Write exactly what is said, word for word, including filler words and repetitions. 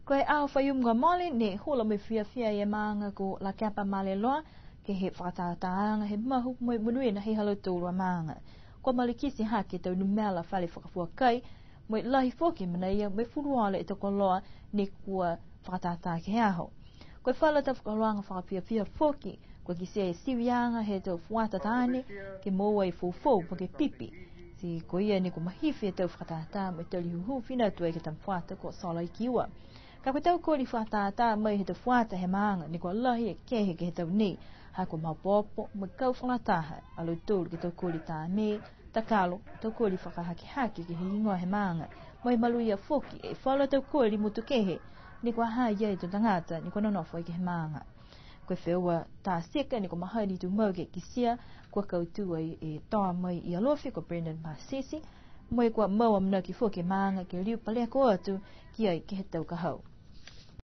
Ko e aho Faiumu kua mole ne hula mo e fiafia e maaga ko Lakepa Maleloa, ke he fakatātāaga he mahu mo e monuina he ha lautolu a maaga. Kua malikiti hake e tau numela fale fakafua kai, mo e lahi foki e manaia mo e fuluola e tau koloa ne kua fakatātā ke he aho. Ko e falu a tau fakaholoaga fakafiafia foki, kua kitia e siviaga he tau fuata taane, ke moua e foufou po ke pipi. Ti ko ia ne kua mahifi e tau fakatātā mo e tali hūhū fina atu ai ke he tama fuata ko Sola Ikiua. Ka ko e tau koli fakatātā mai he tau fuata he maaga ne kua lahi e kehe ke he tau nei, ha kua maopoopo mo e kau fakalataha a lautolu ke he tau koli tā mē, takalo, tau koli fakahakehake ke he higoa he maaga, mo e maluia foki e falu a tau koli motu kehe, ne kua ha i ai e tau tagata ne kua nonofo ai ke he maaga. Ko e feua tā tika ne kua mahani tumau ke kitia, kua kautū ai e toa mai i Alofi ko Brendan Pasisi, mo e kua mau amanaki foki e maaga ke liu paleko atu ki ai ke he tau ka hau.